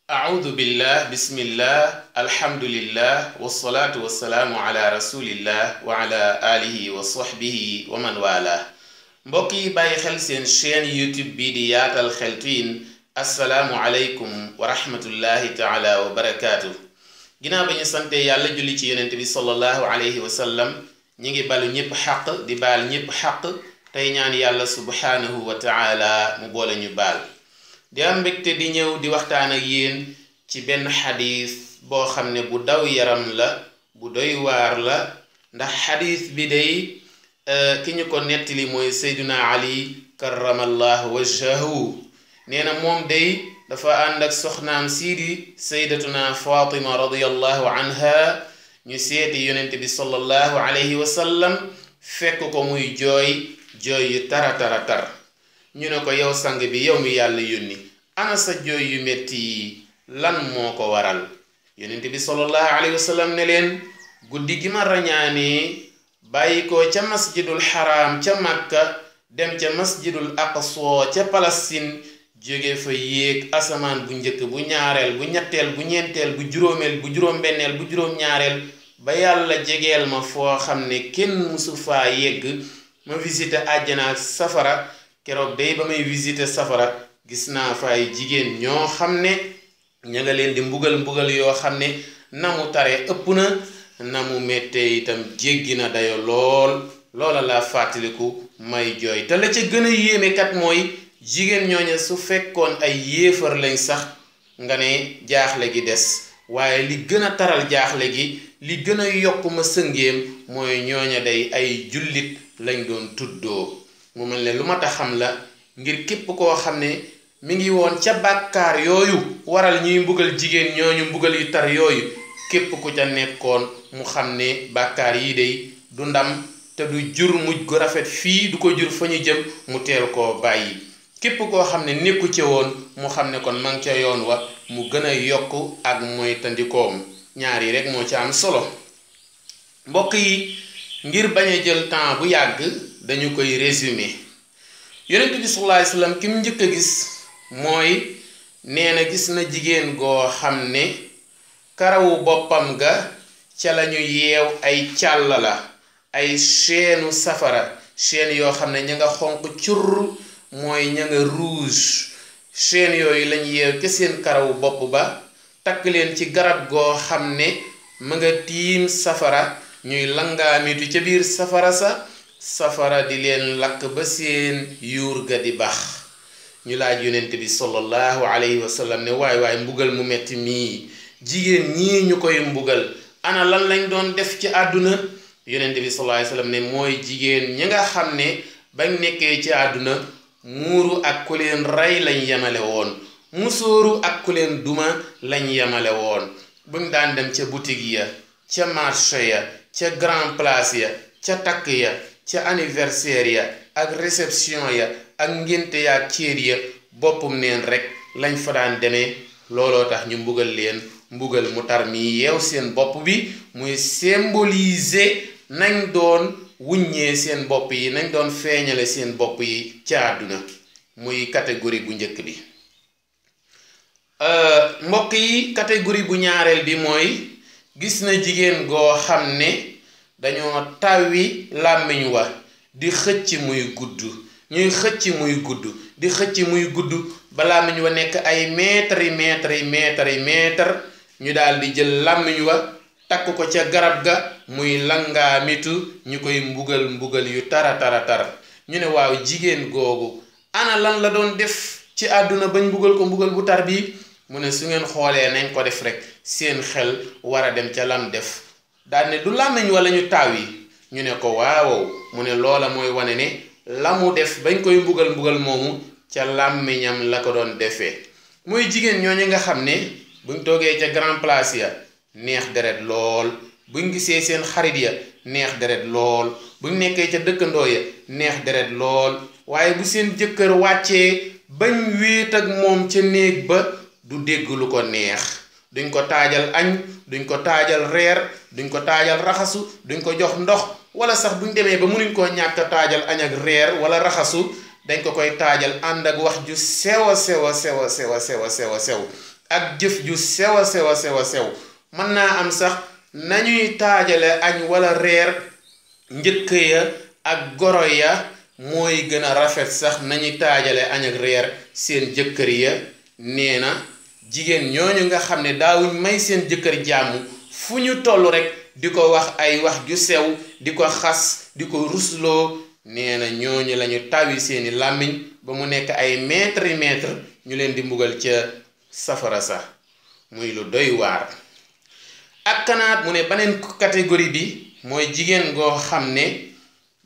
أعوذ بالله بسم الله الحمد لله والصلاة والسلام على رسول الله وعلى آله وصحبه ومن والاه mbokk yi bàyyi xel seen chaîne YouTube bi di yaatal xeltuyin assalaamu aleykum wa rahmatullahi taala wa barakaatu. ginnaaw ba ñu sante yàlla julli ci yonent bi sallallahu alayhi wa sallam ñi ngi balu ñëpp xaq di baal ñëpp xaq tey ñaan yàlla subhanahu wa taala mu boole ñu baal. di am mbégte di ñëw di waxtaan ak yéen ci benn xadis boo xam ne bu daw yaram la bu doy waar la ndax xadis bi day ki ñu ko nettali mooy Seydina Ali karamallahu wajhahu nee na moom day dafa ànd ak soxnaam siidi saydatuna Fatima radiyallahu anha ñu seeti yonent bi sallallahu alayhi wa sallam fekk ko muy jooy yu tara tar ñu ne ko yow sang bi yow mi yàlla yónni ana sa jooy yu metti yi lan moo ko waral yonent bi sallallahu alayhi wa sallam ne leen guddi gi ma rañaanee bàyyi ko ca masjidul xaraam ca Makka dem ca masjidul aqsa ca Palestine jóge fa yéeg asamaan bu njëkk bu ñaareel bu ñetteel bu ñeenteel bu juróomeel bu juróom-benneel bu juróom-ñaareel ba yàlla jegeel ma foo xam ne kenn musu faa yegg ma visité àjjana ak safara keroog day ba may visité safara gis naa fa ay jigéen ñoo xam ne ña nga leen di mbugal yoo xam ne na mu tare ëpp na mu méttee itam jéggi na dayo loola laa fàttaliku may jooy te la ca gën a yéeme kat mooy jigéen ñooña su fekkoon ay yéefar lañ sax nga ne jaaxle gi des waaye li gën a taral jaaxle gi li gën a yokk ma sëngéem mooy ñooña day ay jullit lañ doon tuddoo mu mel ne lu mat a xam la ngir képp koo xam ne mi ngi woon ca bàkkaar yooyu waral ñuy mbugal jigéen ñooñu mbugal yu tar yooyu képp ku ca nekkoon mu xam ne bàkkaar yi day du ndam te du jur mujj gu rafet fii du ko jur fa ñu jëm mu teel koo bàyyi képp koo xam ne nekku ca woon mu xam ne kon ma ngi ca yoon wa mu gën a yokk ak mooy tandikoom ñaar yi rek moo ca am solo mbokk yi ngir bañ a jël temps bu yàgg dañu koy résumé yonent bi sallallahu alayhi wasallam ki mu njëkk a gis mooy nee na gis na jigéen goo xam ne karawu boppam ga ca lañu yeew ay càll la ay chaînu safara chaîne yoo xam ne ña nga xonq cur mooy ña nga rouge chaîne yooyu lañ yeew ca seen karawu bopp ba takk leen ci garab goo xam ne ma nga tiim safara ñuy langaamitu ca biir safara di leen lakk ba seen yuur ga di bax ñu laaj yonent bi sallallahu alayhi wa sallam ne waay mbugal mu metti mii jigéen ñii ñu koy mbugal ana lan lañ doon def ci àdduna yonent bi sallallahu alayhi wa sallam ne mooy jigéen ñi nga xam ne bañ nekkee ci àdduna muuru ak ku leen rey lañ yemale woon musóoru ak ku leen duma lañ yemale woon buñ daan dem ca boutique ya ca marché ya ca grand place ya ca takk ya ca anniversaire ya ak réception ya ak ngénte ya ak céer ya boppum neen rek lañ fa daan demee looloo tax ñu mbugal leen mbugal mu tar mi yeew seen bopp bi muy symboliser nañ doon wuññee seen bopp yi nañ doon feeñale seen bopp yi ca àdduna muy catégorie bu njëkk bi mbokk yi catégorie bu ñaareel bi mooy gis na jigéen goo xam ne dañoo tawwi làmmiñ wa di xëcc muy gudd ñuy xëcc muy gudd di xëcc muy gudd ba làmmiñ wa nekk ay mètre ñu daal di jël làmmiñ wa takk ko ca garab ga muy langaamitu ñu koy mbugal yu tara ñu ne waaw jigéen googu ana lan la doon def ci àdduna bañ mbugal ko mbugal bu tar bii mu ne su ngeen xoolee nañ ko def rek seen xel war a dem ca lam def daal ne du làmmiñ wala ñu taaw yi ñu ne ko waaw mu ne loola mooy wane ne la mu def bañ koy mbugal moomu ca làmmiñam la ko doon defee mooy jigéen ñooñu nga xam ne buñ toogee ca grand place ya neex deret lool buñ gisee seen xarit ya neex deret lool buñ nekkee ca dëkkandoo ya neex deret lool waaye bu seen jëkkër wàccee bañ wéet ak moom ca néeg ba du dégg lu ko neex duñ ko taajal añ duñ ko taajal reer duñ ko taajal raxasu duñ ko jox ndox wala sax buñ demee ba mënuñ koo ñàkk taajal añ ak reer wala raxasu dañ ko koy taajal ànd ak wax ju sew ak jëf ju sew a sew mën naa am sax nañuy taajale añ wala reer njëkk ya ak goro ya mooy gën a rafet sax nañuy taajale añ ak reer seen jëkkër ya. nee na jigéen ñooñu nga xam ne daawuñ may seen jëkkër jàmm fu ñu toll rek di ko wax ay wax ju sew di ko xas di ko rusloo nee na ñooñu lañu tawi seeni làmmiñ ba mu nekk ay mètre ñu leen di mbugal ca safara sax muy lu doy waar. ak kanaat mu ne beneen catégorie bi mooy jigéen goo xam ne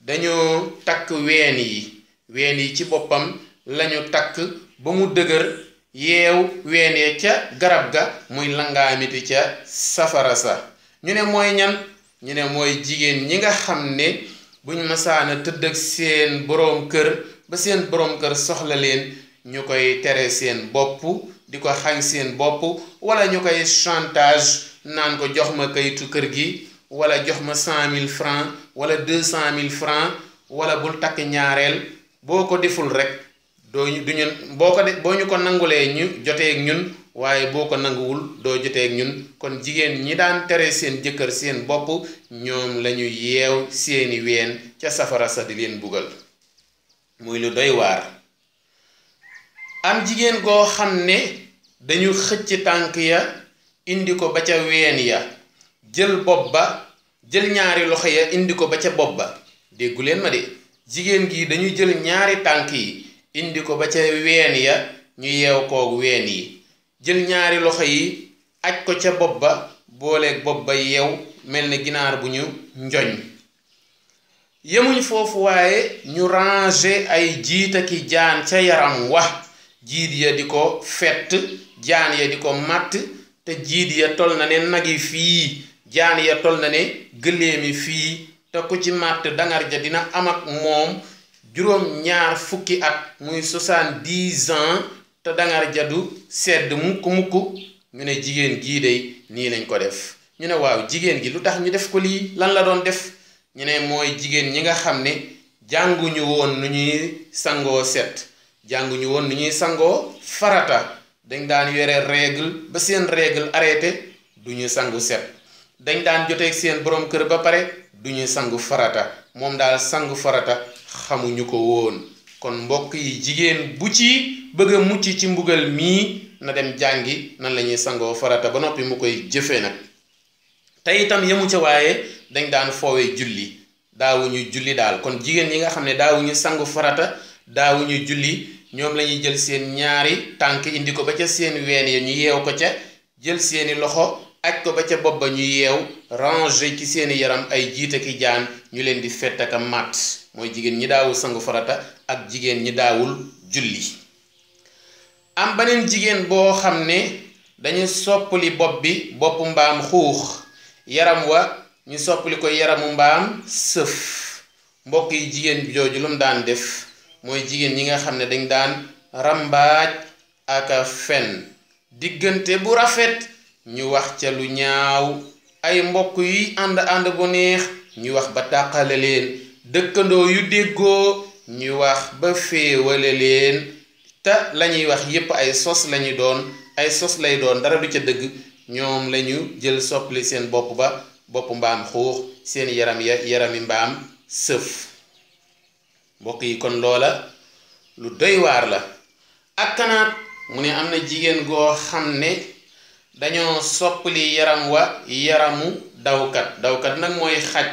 dañoo takk ween yi ci boppam lañu takk ba mu dëgër yeew weenee ca garab ga muy langaamiti ca safara sa. ñu ne mooy ñan ñu ne mooy jigéen ñi nga xam ne buñ masaana tëdd ak seen boroom kër ba seen boroom kër soxla leen ñu koy tere seen bopp di ko xañ seen bopp wala ñu koy chantage naan ko jox ma kayitu kër gi wala jox ma 100 000 francs wala 200 000 francs wala bul takk ñaareel boo ko deful rek boo ñu ko nangulee ñu jotee ak ñun waaye boo ko nanguwul doo jotee ak ñun. kon jigéen ñi daan tere seen jëkkër seen bopp ñoom lañu yeew seeni ween ca safara sa di leen bugal muy lu doy waar. am jigéen goo xam ne dañu xëcc tànk ya indi ko ba ca ween ya jël bopp ba jël ñaari loxo ya indi ko ba ca bopp ba déggu leen ma de jigéen gi dañu jël ñaari tànk yi indi ko ba ca ween ya ñu yeew koog ween yi jël ñaari loxo yi aj ko ca bopp ba booleeg bopp ba yeew mel ne ginaar bu ñu njoñ. yemuñ foofu waaye ñu ranger ay jiit ak i jaan ca yaram wa jiit ya di ko fett jaan ya di ko matt te jiit ya tol na ne nagi fii jaan ya tol na ne gëléemi fii te ku ci matt dangar ja dina am ak moom juróom-ñaar fukki at muy 70 ans te dangar ja du sedd mukk ñu ne jigéen gii day nii lañ ko def. ñu ne waaw jigéen gi lu tax ñu def ko lii lan la doon def ñu ne mooy jigéen ñi nga xam ne jànguñu woon nu ñuy sangoo set jànguñu woon nu ñuy sangoo farata dañ daan yore règle ba seen règle arrêté duñu sangu set dañ daan joteeg seen borom kër ba pare duñu sangu farata moom daal sangu farata xamuñu ko woon. kon mbokk yi jigéen bu ci bëgg a mucc ci mbugal mii na dem jàngi nan la ñuy sangoo farata ba noppi mu koy jëfe nag. te itam yemu ca waaye dañ daan foowee julli daawuñu julli daal. kon jigéen ñi nga xam ne daawuñu sangu farata daawuñu julli ñoom la ñuy jël seen ñaari tànk indi ko ba ca seen ween ya ñu yeew ko ca jël seeni loxo aj ko ba ca bopp ba ñu yeew ranger ci seeni yaram ay jiit ak i jaan ñu leen di fett ak a màtt. mooy jigéen ñi daawul sangu farata ak jigéen ñi daawul julli. am beneen jigéen boo xam ne dañu soppali bopp bi boppu mbaam xuux yaram wa ñu soppali ko yaramu mbaam sëf. mbokk yi jigéen bi jooju lu mu daan def mooy jigéen ñi nga xam ne dañ daan rambaaj ak a fen diggante bu rafet ñu wax ca lu ñaaw ay mbokk yi ànd bu neex ñu wax ba tàqale leen dëkkandoo yu déggoo ñu wax ba féewale leen te lañuy wax yépp ay sos lañu doon ay sos lay doon dara du ca dëgg. ñoom lañu jël soppali seen bopp ba boppu mbaam xuux seen yaram ya yarami mbaam sëf. mbokk yi kon loola lu doy waar la. ak kanaat mu ne am na jigéen goo xam ne dañoo soppali yaram wa yaramu dawkat nag mooy xaj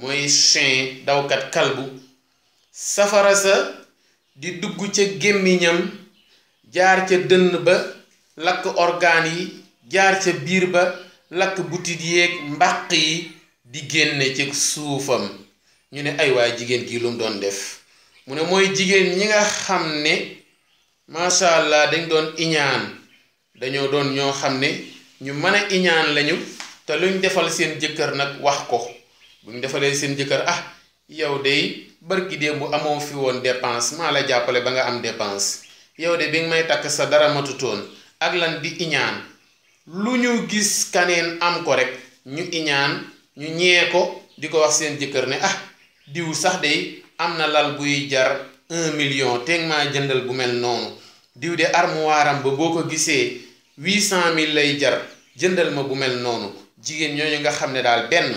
mooy chien dawkat kalbu. safara sa di dugg ca gémmiñam jaar ca dënn ba lakk organe yi jaar ca biir ba lakk butit yeeg mbàq yi di génne ci suufam. ñu ne ay waay jigéen kii lu mu doon def mu ne mooy jigéen ñi nga xam ne macha allah dañ doon iñaan dañoo doon ñoo xam ne ñu mën a iñaan lañu te luñ defal seen jëkkër nag wax ko buñ defalee seen jëkkër yow de barki démb amoo fi woon dépense maa la jàppale ba nga am dépense yow de bi nga may takk sa dara matutoon ak lan di iñaan lu ñu gis kaneen am ko rek ñu iñaan ñu ñee ko di ko wax seen jëkkër ne diw sax de am na lal buy jar 1 million teeg maa jëndal bu mel noonu diw de armoire am ba boo ko gisee 800 000 lay jar jëndal ma bu mel noonu jigéen ñooñu nga xam ne daal benn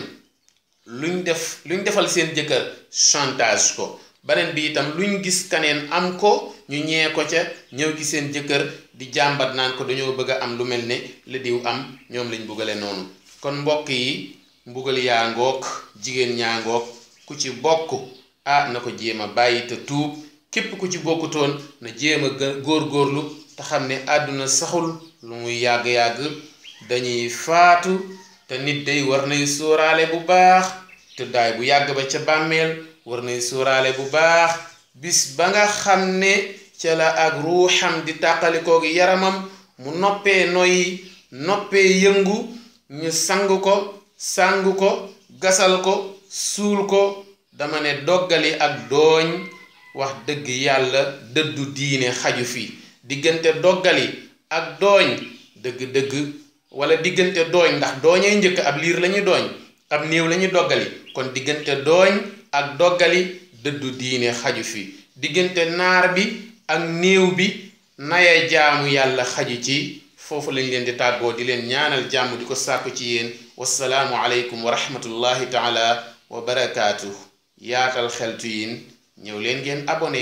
luñ defal seen jëkkër chantage ko beneen bi itam luñ gis kaneen am ko ñu ñee ko ca ñëw ci seen jëkkër di jàmbat naan ko dañoo bëgg a am lu mel ne la diw am ñoom lañ bugale noonu kon mbokk yi mbugal yaa ngoog jigéen ñaa ngoog ku ci bokk na ko jéem a bàyyi te tuub képp ku ci bokkutoon na jéem a góorgóorlu te xam ne àdduna saxul lu muy yàgg-yàgg dañuy faatu te nit day war nay sóoraale bu baax te daay bu yàgg ba ca bàmmeel war nay sóoraale bu baax bis ba nga xam ne ca la ak ruuxam di tàqalikoo gi yaramam mu noppee noyyi noppee yëngu ñu sang ko gasal ko suul ko dama ne doggali ak dooñ wax dëgg yàlla dëddu diine xaju fi diggante doggali ak dooñ dëgg-dëgg wala diggante dooñ ndax dooñay njëkk ab liir lañuy dooñ ab néew lañuy doggali kon diggante dooñ ak doggali dëddu diine xaju fi diggante naar bi ak néew bi naya jaamu yàlla xaju ci foofu lañ leen di tàggoo di leen ñaanal jàmm di ko sàkku ci yéen wassalaamu aleykum wa rahmatullahi taala wa barakaatu yaatal xeltu yin ñëw leen ngeen abonné